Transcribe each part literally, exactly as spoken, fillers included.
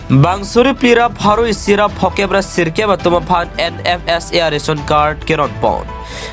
Bang suri phli ra pharo isi ra phokep ra sirkep atum aphan N F S A ration card keron pon.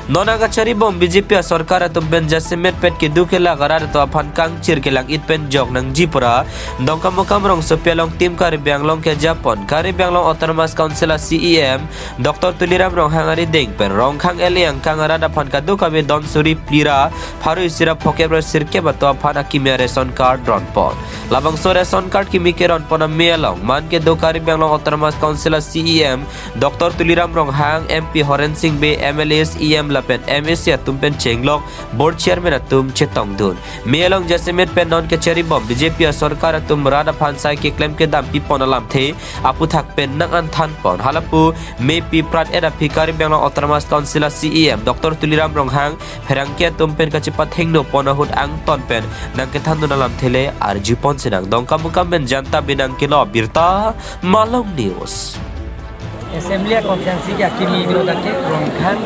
Non kachari bom B J P asorkar atum pen jasemet pen keduk kelak arat atum aphan kangchir kelang-it pen jok nangji pura Dongkamukam rongsopi along Team Karbi Anglong kejapon Karbi Anglong Autonomous Council a C E M Doctor Tuliram Ronghang arideng pen Rongkhang L A angkang arat aphan kadokave don suri phli ra pharo isi ra phokep ra sirkep atum aphan akimi ration card ron pon. Labangso ration card kimi keron pon ame along man kedo Karbi Anglong Autonomous Council a C E M Doctor Tuliram Ronghang, M P Horen Sing Bey, M L As, E M lapen M A C atum pen chenglok board chairman atum chetongdun. Me along jasemet pen non kachari bom B J P asorkar atum rat aphan sai keklem kedam pipon alamthe aputhak pen nang-an than pon. Halapu mepi prat-et aphi Karbi Anglong Autonomous Council a C E M Doctor Tuliram Ronghang pherangke atum pen kachepathengno pon ahut angton pen nangkethandun alamthe le arju pon sinang. Dongkamukam pen Janta Binang kelo birta Malong News. Assembly constituency ke akimi lo dak ke Rongkhang,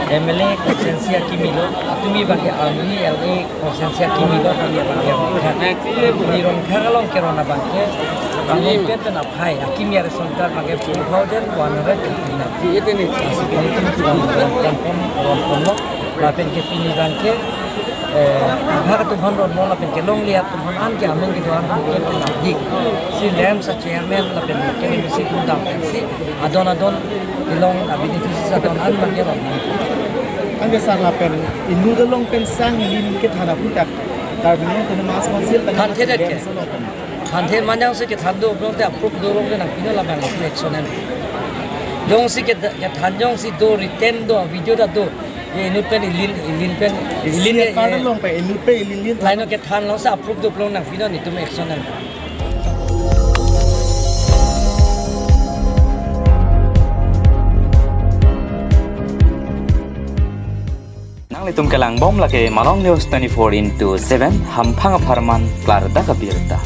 M L A constituency akimi lo, atumi bangke army L A constituency akimi lo, atumi bangke Rongkhang. Ni Rongkhang along keron abangke, along pen pen aphai, akimi ration card bangke four thousand one hundred fifty-nine. Asi kami tu ron pon, ron pon, ron pon lo, lapen ke pini bangke, eh, bhag atum aphan ron pon lapen kelongle atum aphan an ke amen kedo-an ke pina dik. Si LAMPS a chairman lapen ke M C atum dam si adon adon kelong a beneficiaries adon an bangke ron. Anke sar lapen inut along pen sang lin kethan aputhak Karbi Anglong Autonomous Council pen thanthe det ke. Thanthe manyang si kethan do pulote approve do pulote nangpinon labang action en. Jongsi ke, kethan jongsi do written do video ta do. Ye inut pen ilin, ilin pen, ilin ilin ye, card ye along pen inut pen ilin lin laino kethan longsi approve do pulo nangpinon itum action en. Nanglitum kelang bom lake Malong News twenty-four into seven, hamphang apharman klardak abirta.